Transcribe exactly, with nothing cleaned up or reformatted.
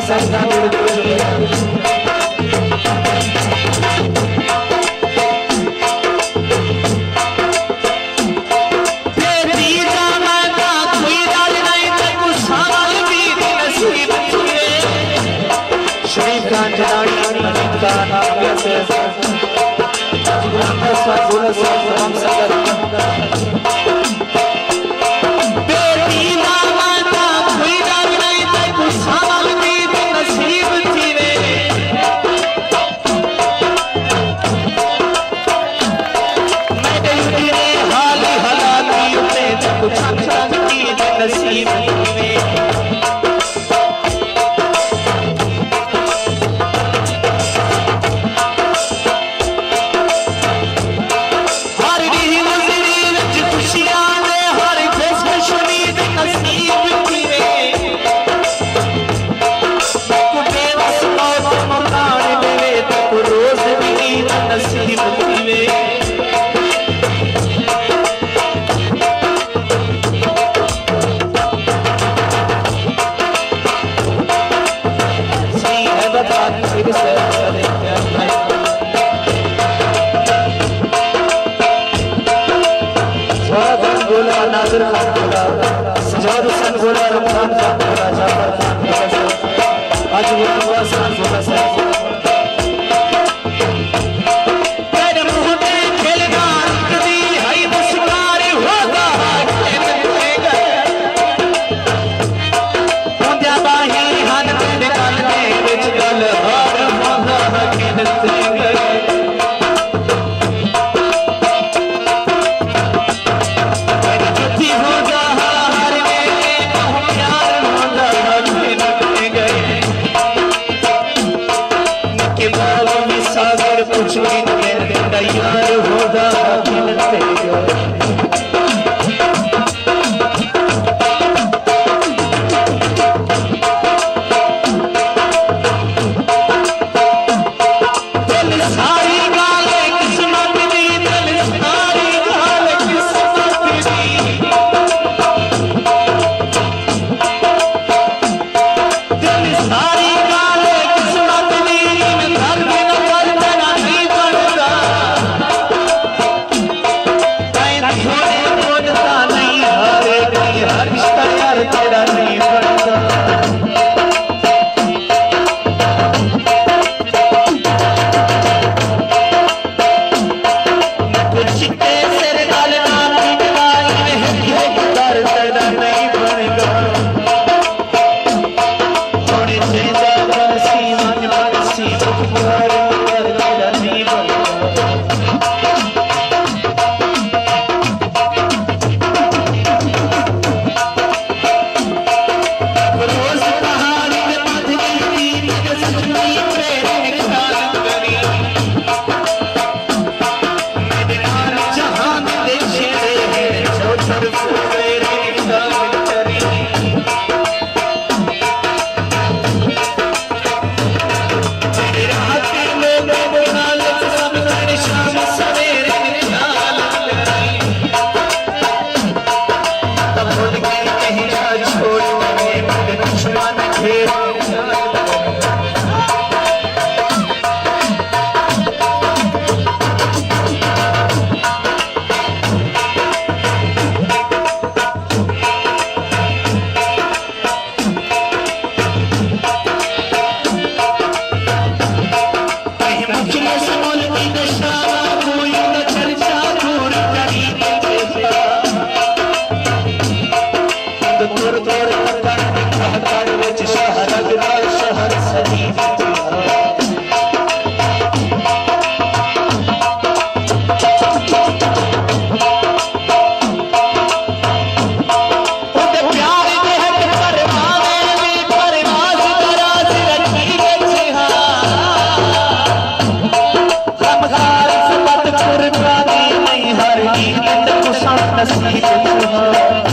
شریف خان جناڑی، مجید خان، غلام حسن، غلام سنگر۔ میݙے اجڑے حال حالاتی اتے تیکوں چن چن دید نصیب تھیوے۔ ہر ݙینہہ مزری وچ خوشیاں دے، ہر خوش خوشی دے نصیب تھیوے۔ تیکوں بے وس موت مکاݨ ݙیوے، تیکوں روز دی عید نصیب تھیوے۔ سائیں حیدر خان سری صاحب، سارے پیار بھائی۔ زہرا خان گولا، ناصر خان گولا، سجاد حسین گولا، رمضان خان گولا، جعفر خان گولا، حاجی غلام عباس خان گولا صاحب۔ تیݙے منہ تے کھلدا رکھدی ہئی مسکار، ہودا کن تے ڳئے۔ ہوندیاں ٻاہیں ہن تیݙے ڳل دے وچ، ڳل ہار ہوندا کن تے ڳئے۔ تیݙی جتی ہوندا ہر ویلے، ٻہوں پیار ہوندا کن تے ڳئے۔ نکے ٻال وی ساگر پچھ گھن ڳئے، تیݙا یار ہوندا کن تے ڳئے۔ دل ساری ڳالھ قسمت دی، دل ساری ڳالھ قسمت دی۔ دل ساری ڳالھ قسمت دی، درد نہ کر تیݙا نہیں بݨدا۔ تیں تھوڑے کجھ تاں نہیں ہارے، تیں ہر رشتہ یار تیݙا نہیں بݨدا۔ چٹے سر نال نہ مٹدا، ایویں ہک ہک در تیݙا نہیں بݨدا۔ ہݨ جیندا بݨسی ونڄ بݨسی، مختار مختار تیݙا نہیں بݨدا۔ روز پہاڑی تے پتھری دی، میݙے سجݨی تیرے خیال کری۔ میݙے نال جہان دے شیرے، جو سر سویرے خیال کری۔ میݙے رات دے لوگ بنا لے سمجھݨ، شام سویرے خیال کری۔ تاں بھل ڳئی کہیں دا چھوڑ ونڄے، میݙے دشمن گھیر۔ کہیں مخلص مولوی دے شالا کوئی دا چرچا دور کری ݙیتا۔ ہک تر تر پتن دی کھہ کر وچ شاہ رڳ دا شہر سجی ݙیتا۔ اوندے پیار دے ہک پروانے دی پرواز دراز رکھی ڳئے ہاں۔ غمخوار سبت قربانی نہیں، ہر عید تیکوں سݨ نصیب تھیوے۔